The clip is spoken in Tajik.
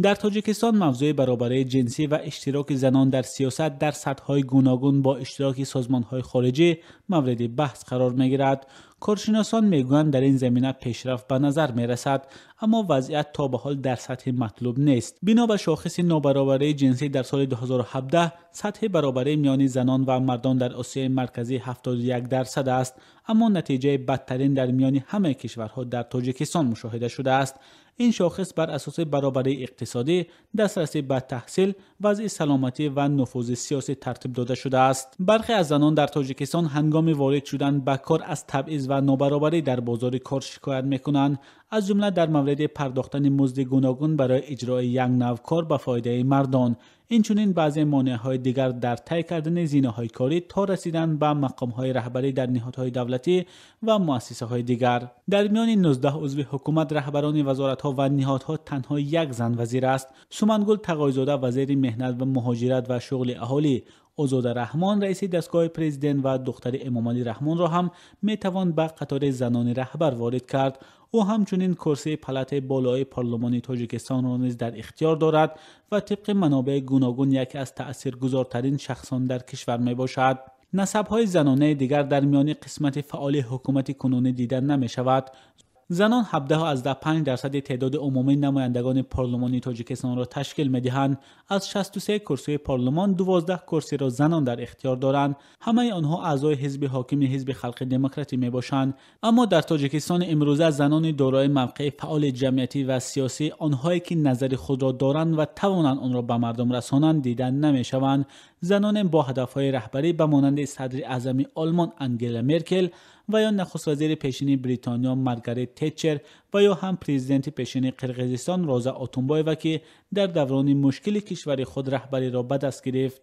Дар Тоҷикистон мавзӯи баробарии ҷинсӣ ва иштироки занон дар сиёсат дар сатҳҳои гуногун бо иштироки созмонҳои хориҷӣ мавриди баҳс қарор мегирад. Коршиносон мегӯянд, дар ин замина пешрафт ба назар мерасад, аммо вазъият то ба ҳол дар сатҳи матлуб нест. Бино ба шохиси нобаробарии ҷинсӣ дар соли 2017 сатҳи баробарӣ миёни занон ва мардон дар Осиёи Марказӣ 71% аст, аммо натиҷаи бадтарин дар миёни ҳамаи кишварҳо дар Тоҷикистон мушоҳида шудааст. Ин шохис бар асоси баробарии иқтисодӣ, дастрасӣ ба таҳсил, вазъи саломатӣ ва нуфузи сиёсӣ тартиб дода шудааст. Бархе аз занон дар Тоҷикистон ҳангоми ворид шудан ба кор аз табъиз ва нобаробарӣ дар бозори кор шикоят мекунанд, аз ҷумла дар мавриди пардохтани музди гуногун барои иҷрои як навъ кор ба фоидаи мардон. Инчунин баъзе монеаҳои дигар дар тай кардани зинаҳои корӣ то расидан ба мақомҳои раҳбарӣ дар ниҳодҳои давлатӣ ва муассисаҳои дигар. Дар миёни 19 узви ҳукумат, раҳбарони вазоратҳо ва ниҳодҳо танҳо як зан вазир аст. Сумангул Тағойзода, вазири меҳнат ва муҳоҷират ва шуғли аҳолӣ, Озода Раҳмон, раиси дастгоҳи президент ва духтари Эмомалӣ Раҳмонро ҳам метавон ба қатори занони раҳбар ворид кард. Ӯ ҳамчунин курсии палатаи болоии парлумони Тоҷикистонро низ дар ихтиёр дорад ва тибқи манобеи гуногун яке аз таъсиргузортарин шахсон дар кишвар мебошад. Насабҳои занонаи дигар дар миёни қисмати фаъоли ҳукумати кунунӣ дида намешавад. Занон 17,5% теъдоди умумии намояндагони парлумони Тоҷикистонро ташкил медиҳанд. Аз 63 курсии парлумон 12 курсиро занон дар ихтиёр доранд. Ҳамаи онҳо аъзои ҳизби ҳокими Ҳизби Халқи Демократӣ мебошанд. Аммо дар Тоҷикистони имрӯза занони дорои мавқеи фаъоли ҷамъиятӣ ва сиёсӣ, онҳое ки назари худро доранд ва тавонанд онро ба мардум расонанд, дида намешаванд. Заноне бо ҳадафҳои раҳбарӣ ба монанди садри аъзами Олмон Ангела Меркел ва ё нахуствазири пешини Бритониё Маргарет Тетчер ва ё ҳам президенти пешини Қирғизистон Роза Отунбоева, ки дар даврони мушкили кишвари худ раҳбариро ба даст гирифт.